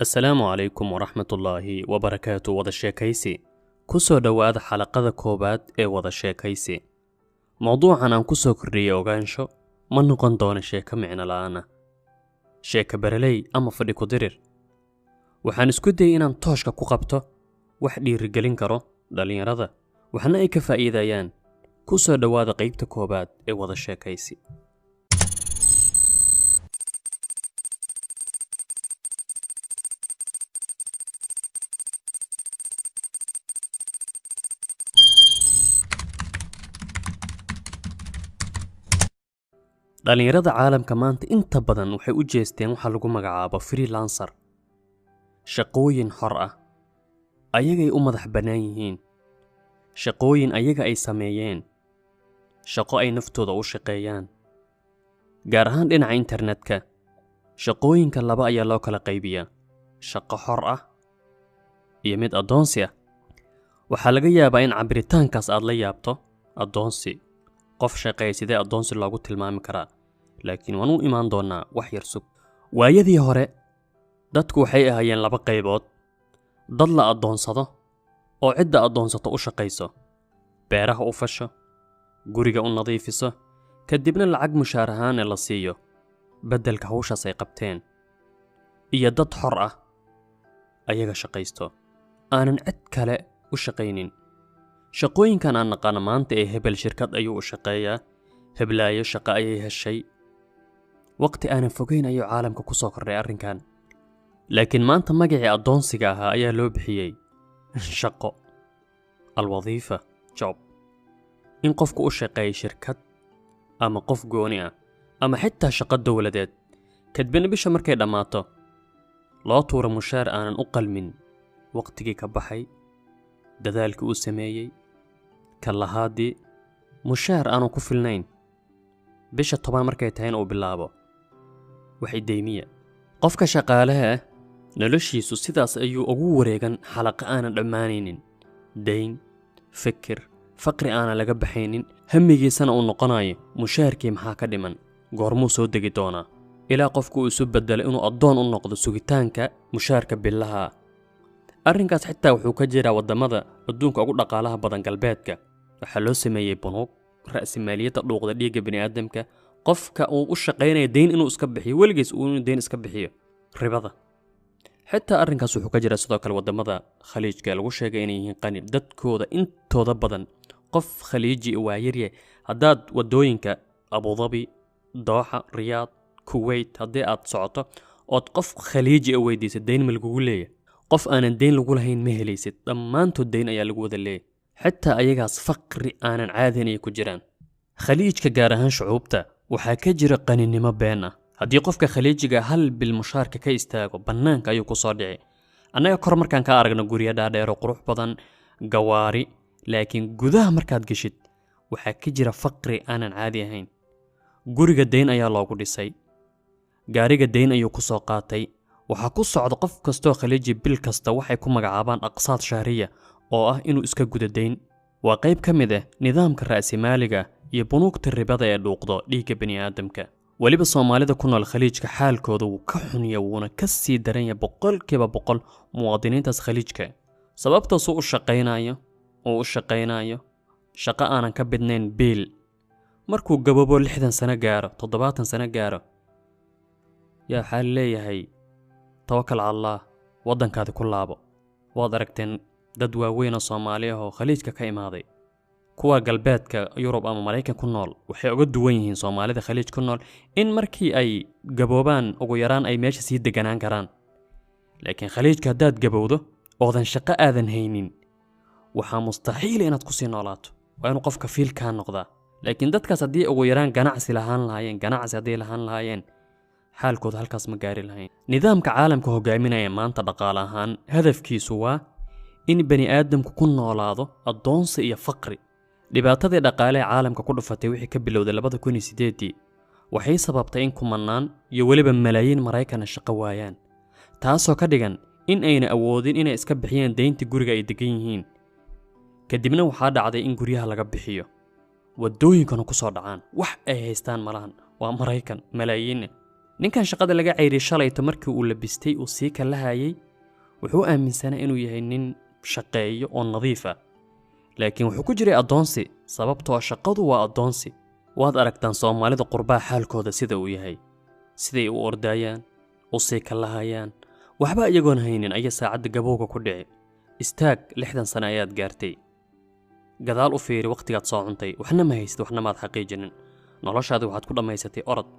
Assalaamu calaykum waraxmatullaahi wabarakaatu. Wada sheekaysi. Ku soo dhowaada xalaqada koowaad ee wada sheekaysi. Mowduucan aan ku soo kordhiyey ogaansho ma noqon doono sheeko micno la'aan ah, sheeko baraley ama fadhi ku dirir. Waxaan isku dayay inaan tooshka ku qabto wax dhiirigelin karo dhallinyarada, waxna ay ka faa'iidayaan. Ku soo dhowaada qaybta koowaad ee wada sheekaysi. Dhallinyarada caalamka maanta inta badan waxay u jeesteen waxa lagu magacaabo freelancer, shaqooyin xor ah, ayagay u madax bannaan yihiin, shaqooyin ayaga ay sameeyeen, shaqo ay naftooda u shaqeeyaan, gaar ahaan dhinaca internetka. Shaqooyinka laba ayaa loo kala qaybiyaa: shaqo xor ah iyo mid addoonsi ah. Waxaa laga yaabaa in cabiritaankaas aad la yaabto, addoonsi, qof shaqeeya sidee addoonsi loogu tilmaami karaa? Laakiin waan u imaan doonaa, wax yar sug. Waayadii hore dadku waxay ahaayeen laba qaybood: dad la addoonsado oo cidda addoonsato u shaqayso, beeraha u fasho, guriga u nadiifiso, kadibna lacag mushaar ahaan ee la siiyo beddelka hawshaas ay qabteen, iyo dad xor ah, ayaga shaqaysto, aanan cid kale u shaqaynin. Shaqooyinkan aan naqaano maanta ee hebel shirkad ayuu u shaqeeyaa, heblaayo shaqo ayay heshay, waqti aanan fogeyn ayuu caalamka ku soo kordhay arrinkan. Laakiin maanta magacii addoonsiga ahaa ayaa loo bixiyey shaqo, alwadiifa, job, in qofku u shaqeeyo shirkad ama qof gooni ah ama xitaa shaqo dowladeed, kadibna bisha markay dhammaato loo tuuro mushaar aanan u qalmin waqtigii ka baxay, dadaalkii uu sameeyey, kallahaadii, mushaar aanu ku filnayn. Bisha 10 markay tahayna uu bilaabo waxay deymiya. Qofka shaqaalaha ah noloshiisu sidaas ayuu ugu wareegan xalaqa aanan dhammaanaynin, dayn, fikir, faqri aanan laga baxaynin, hamigiisana uu noqonayo mushaarkii maxaa ka dhiman, goormuu soo degi doonaa, ilaa qofku uu isu bedelo inuu addoon u noqdo sugitaanka mushaarka billaha. Arrinkaas xitaa wuxuu ka jiraa waddamada adduunka ugu dhaqaalaha badan, galbeedka. Waxaa loo sameeyey bunuug ra'simaaliyadda dhuuqda dhiigga bini'aadamka. Qofka uu u shaqaynaya deyn inuu iska bixiyo, weligiis uu inuu deyn iska bixiyo ribada. Xitaa arrinkaas wuxuu ka jiraa sidoo kale waddamada Khaliijka ee lagu sheegay inay yihiin qani. Dadkooda intooda badan qof khaliiji waa yaryahay. Haddaad waddooyinka Abudabi, Dooxa, Riyaad, Kuwait haddii aad socoto ood qof khaliiji a weydiisa deyn ma lagugu leeyahay, qof aanan deyn lagu lahayn ma helaysid. Dhammaantood deyn ayaa lagu wada leeyahay. Xitaa ayagaas faqri aanan caadayn ay ku jiraan. Khaliijka gaar ahaan shucuubta waxaa ka jira qaninimo been ah. Haddii qofka khaliijiga hal bil mushaarka ka istaago, bannaanka ayuu ku soo dhici. Annaga kor markaan ka aragno guryo dhaadheero qurux badan, gawaari, laakiin gudaha markaad geshid waxaa ka jira faqri aanan caadi ahayn. Guriga deyn ayaa loogu dhisay, gaariga deyn ayuu ku soo qaatay. Waxaa ku socda qof kastoo khaliiji bil kasta waxay ku magacaabaan aqsaad shahriya, oo ah inuu iska gudo deyn. Waa qayb ka mid ah nidaamka ra'simaaliga iyo bunuugta ribada ee dhuuqdo dhiigga bini'aadamka. Weliba Soomaalida ku nool Khaliijka xaalkooda wuu ka xunya, wuuna ka sii daran yahay 100% muwaadiniintaas Khaliijka. Sababtaasuu u shaqaynayo, uu u shaqaynayo shaqo aanan ka bidnayn biil, markuu gaboobo, 60 sano gaaro, 70 sano gaaro, yaa waxaa leeyahay tawakal cala Allah, waddankaadi ku laabo. Waad aragteen dad waaweyn oo Soomaali ah oo Khaliijka ka imaaday. Kuwa galbeedka Yurub ama Maraykan ku nool waxay uga duwan yihiin Soomaalida Khaliij ku nool in markii ay gaboobaan ugu yaraan ay meesha sii deganaan karaan. Laakiin Khaliijka haddaad gabowdo oodan shaqo aadan haynin, waxaa mustaxiila inaad kusii noolaato. Waa inuu qofka fiilkaa noqdaa. Laakiin dadkaas haddii ugu yaraan ganacsi lahaan lahaayeen, ganacsi hadday lahaan lahaayeen, xaalkooda halkaas ma gaari lahayn. Nidaamka caalamka hogaaminaya maanta dhaqaale ahaan hadafkiisu waa in bani aadamku ku noolaado addoonsi iyo faqri. Dhibaatadii dhaqaale ee caalamka ku dhufatay wixii ka bilowday 2008-dii waxay sababtay in kumanaan iyo weliba malaayiin Maraykana shaqo waayaan, taasoo ka dhigan in ayna awoodin inay iska bixiyaan deynta guriga ay degan yihiin. Kadibna waxaa dhacday in guryaha laga bixiyo, waddooyinkana ku soo dhacaan. Wax ay haystaan malahan, waa Maraykan malaayiinna. Ninkan shaqada laga ceyriyay shalayto markii uu labistay uu sii kalahayay, wuxuu aaminsanaa inuu yahay nin shaqeeyo oo nadiif ah, laakiin wuxuu ku jiray addoonsi, sababtoo shaqadu waa addoonsi. Waad aragtaan Soomaalida qurbaa xaalkooda sida uu yahay, siday u ordayaan, u sii kalahayaan, waxba iyagoon haynin ayaa saacadda gabowga ku dhici. Istaag, 60 sano ayaad gaartay, gadaal u fiiri waqtigaad soo cuntay, waxna ma haysid, waxna maad xaqiijinin. Noloshaadi waxaad ku dhammaysatay orod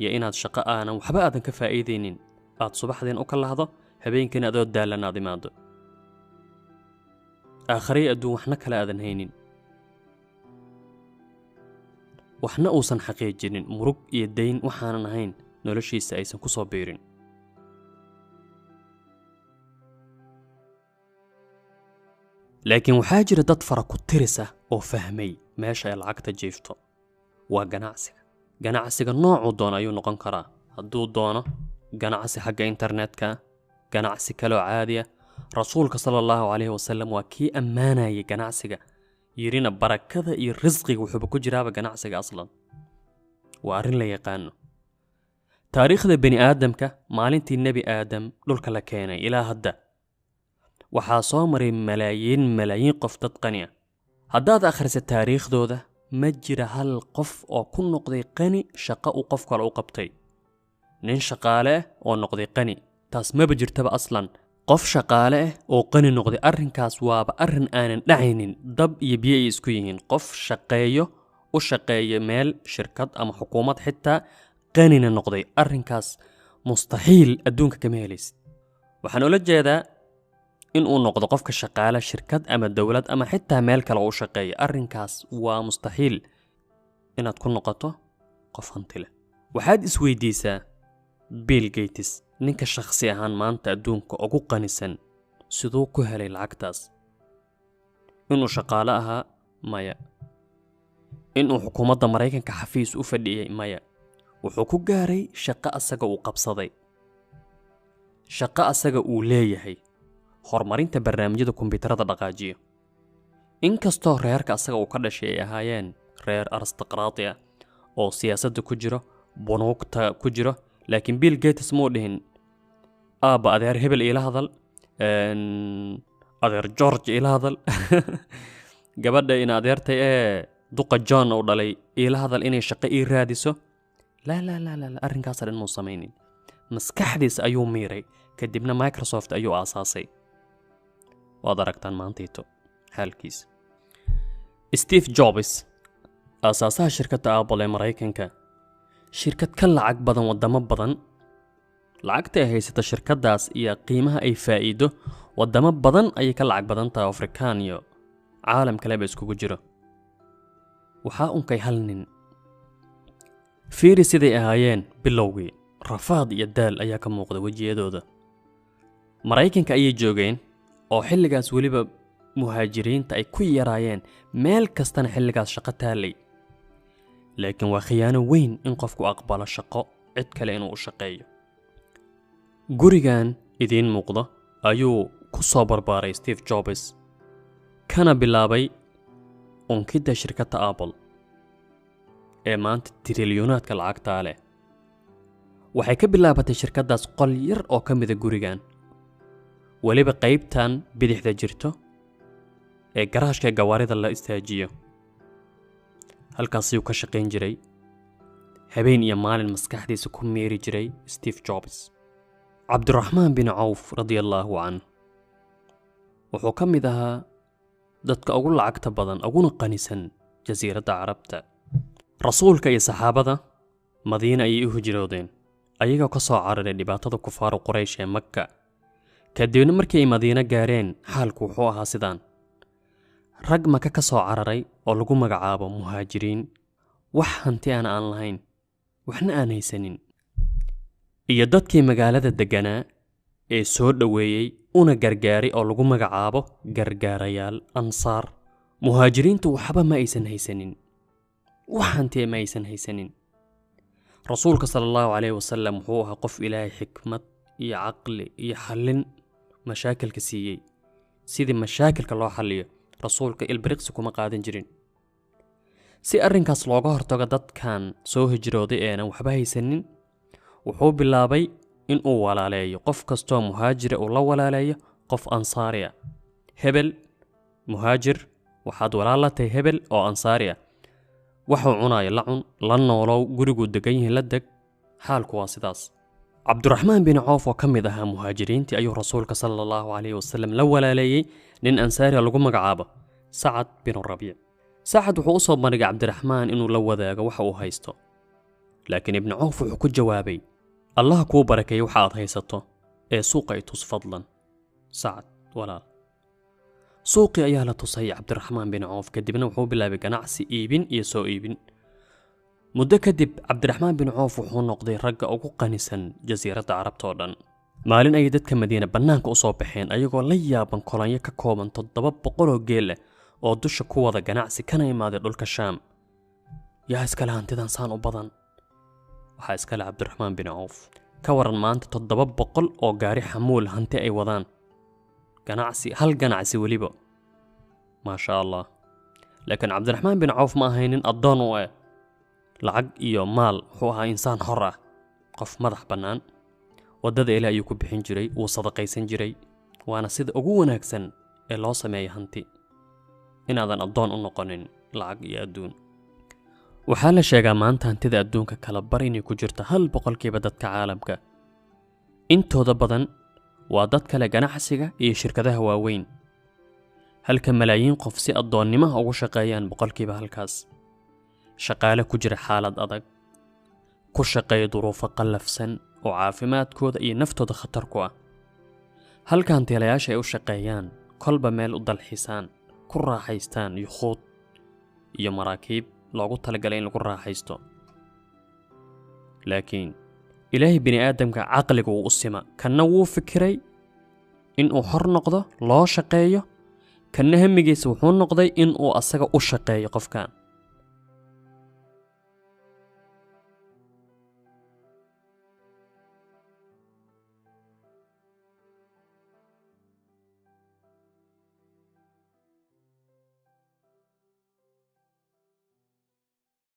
iyo inaad shaqo aanan waxba aadan ka faa'iidaynin aad subaxdeen u kalahdo, habeenkiina adoo daalan aad imaado, aakhariya adduun waxna kale aadan haynin, waxna uusan xaqiijinin, murug iyo dayn waxaanan ahayn noloshiisa aysan ku soo biirin. Laakiin waxaa jira dad fara ku tiris ah oo fahmay meesha ay lacagta jiifto. Waa ganacsiga. Ganacsiga noocuu doono ayuu noqon karaa. Hadduu doono ganacsi xagga internetka, ganacsi kaloo caadi ah. Rasuulka sala allahu calayhi wasalam waa kii ammaanayay ganacsiga, yirina barakada iyo risqiga wuxuuba ku jiraaba ganacsiga aslan. Waa arrin la yaqaano. Taariikhda bini aadamka maalintii Nebi Aadam dhulka la keenay ilaa hadda waxaa soo maray malaayiin malaayiin qof dad qani ah. Haddaad akhrisa taariikhdooda, ma jira hal qof oo ku noqday qani shaqo uu qof kale u qabtay. Nin shaqaale ah oo noqday qani, taas maba jirtaba aslan. Qof shaqaale ah oo qani noqday, arrinkaas waaba arrin aanan dhacaynin. Dab iyo biyo ay isku yihiin. Qof shaqeeyo, u shaqeeyo meel, shirkad ama xukuumad xitaa, qanina noqday, arrinkaas mustaxiil, adduunka kama helaysid. Waxaan ula jeedaa in uu noqdo qofka shaqaale shirkad ama dowlad ama xitaa meel kale u shaqeeya, arrinkaas waa mustaxiil inaad ku noqoto qof hanti leh. Waxaad isweydiisaa Bill Gates, ninka shakhsi ahaan maanta adduunka ugu qanisan, siduu ku helay lacagtaas? Inuu shaqaale ahaa? Maya. Inuu xukuumadda Maraykanka xafiis u fadhiyey? Maya. Wuxuu ku gaaray shaqo asaga uu qabsaday, shaqo asaga uu leeyahay, horumarinta barnaamijyada kombiyuutarada dhaqaajiyo. Inkastoo reerka asaga uu ka dhashay ay ahaayeen reer aristaqraati ah oo siyaasadda ku jiro, bunuugta ku jiro, laakiin Bill Gates muu dhihin aabba adeer hebel iila hadal, adeer George iila hadal, gabadha ina adeertay ee duqa John uu dhalay iila hadal inay shaqo ii raadiso. Laa laa laa laa, arrinkaas dhan muu samaynin. Maskaxdiisa ayuu miiray, kadibna Microsoft ayuu aasaasay. Waad aragtaan maantayto xaalkiisa. Steve Jobs, aasaasaha shirkadda Apple ee Maraykanka, shirkad ka lacag badan waddamo badan, lacagta ay haysata shirkaddaas iyo qiimaha ay faa'iido waddamo badan ayay ka lacag badan tahay, Afrikaan iyo caalam kaleba iskugu jiro. Waxaa unkay hal nin. Fiiri siday ahaayeen bilowgii, rafaad iyo daal ayaa ka muuqda wejiyadooda. Maraykanka ayay joogeen oo xilligaas weliba muhaajiriinta ay ku yaraayeen, meel kastana xilligaas shaqo taalay. Laakiin waa khiyaano weyn in qofku aqbalo shaqo cid kale inuu u shaqeeyo. Gurigan idiin muuqda ayuu ku soo barbaaray Steve Jobs, kana bilaabay unkidda shirkadda Apple ee maanta tirilyoonaadka lacagtaa leh. Waxay ka bilaabatay shirkaddaas qol yar oo ka mida gurigan, weliba qaybtan bidixda jirto ee garaashka gawaarida la istaajiyo. Halkaasayuu ka shaqayn jiray, habeen iyo maalin maskaxdiisa ku meeri jiray Steve Jobs. Cabdiraxmaan bin Cawf radiallaahu canh wuxuu ka mid ahaa dadka ugu lacagta badan uguna qanisan jasiiradda Carabta. Rasuulka iyo saxaabada Madiina ayay u hijroodeen ayagoo ka soo cararay dhibaatada kufaaru Quraysh ee Makka. Kadibna markii ay Madiino gaareen, xaalku wuxuu ahaa sidaan: rag Maka ka soo cararay oo lagu magacaabo muhaajiriin, wax hanti ana aan lahayn, waxna aan haysanin, iyo dadkii magaalada degganaa ee soo dhoweeyey una gargaaray oo lagu magacaabo gargaarayaal, ansaar. Muhaajiriintu waxba ma aysan haysanin, wax hantiya ma aysan haysanin. Rasuulka sala allahu calayhi wasalam wuxuu ahaa qof Ilaahay xikmad iyo caqli iyo xallin mashaakilka siiyey. Sidii mashaakilka loo xalliyo rasuulka ilbiriqsi kuma qaadan jirin. Si arrinkaas looga hortago dadkan soo hijrooday eenan waxba haysanin, Wuxuu bilaabay in uu walaaleeyo qof kastoo muhaajira, uu la walaaleeyo qof ansaari ah. Hebel muhaajir, waxaad walaal la tahay hebel oo ansaari ah. Waxuu cunaayo la cun, la noolow, guriguu degan yahay la deg. Xaalku waa sidaas. Cabduraxmaan bin Coof oo ka mid ahaa muhaajiriintii ayuu rasuulka sala allahu calayhi wasalam la walaaleeyey nin ansaariga lagu magacaabo Sacad bin Rabiic. Sacad wuxuu u soo bandhigay Cabdiraxmaan inuu la wadaago waxa uu haysto, laakiin Ibnu Coof wuxuu ku jawaabay: "Allah kuu barakeeye waxa aad haysato, ee suuqa i tus fadlan, Sacad walaal." Suuqii ayaa la tusay Cabdiraxmaan bin Coof, kadibna wuxuu bilaabay ganacsi iibin iyo soo iibin. Muddo kadib Cabdiraxmaan bin Coof wuxuu noqday ragga ugu qanisan jasiiradda Carabta oo dhan. Maalin ayay dadka Madiine bannaanka u soo baxeen ayagoo la yaaban kolonyo ka kooban 700 oo geel ah oo dusha ku wada ganacsi, kana imaaday dhulka Shaam. Yaa iskale hantidan saan u badan? Waxaa iskale Cabdiraxmaan bin Coof. Ka waran maanta 700 oo gaari xamuul hanti ay wadaan, ganacsi, hal ganacsi weliba, maasha Allah. Laakiin Cabdiraxmaan bin Cawf ma ahaynin addoon u eh lacag iyo maal. Wuxuu ahaa insaan xor ah, qof madax bannaan. Waddada Ilaah ayuu ku bixin jiray, wuu sadaqaysan jiray, waana sida ugu wanaagsan ee loo sameeyo hanti, inaadan addoon u noqonin lacag iyo adduun. Waxaa la sheegaa maanta hantida adduunka kala bar inay ku jirto 1% dadka caalamka. Intooda badan waa dad kale ganacsiga iyo shirkadaha waaweyn, halka malaayiin qof si addoonnimaha ugu shaqeeyaan 1%-kaas, shaqaale ku jira xaalad adag, ku shaqeeya duruufo qallafsan oo caafimaadkooda iyo naftooda khatar ku ah, halka hantiilayaasha ay u shaqeeyaan kolba meel u dalxiisaan, ku raaxaystaan yukhuud iyo maraakiib loogu talagalay in lagu raaxaysto. Laakiin Ilaahay bini aadamka caqliga wuu u sima. Kanna wuu fikiray inuu xor noqdo, loo shaqeeyo. Kanna hamigiisa wuxuu noqday inuu asaga u shaqeeyo qofkan.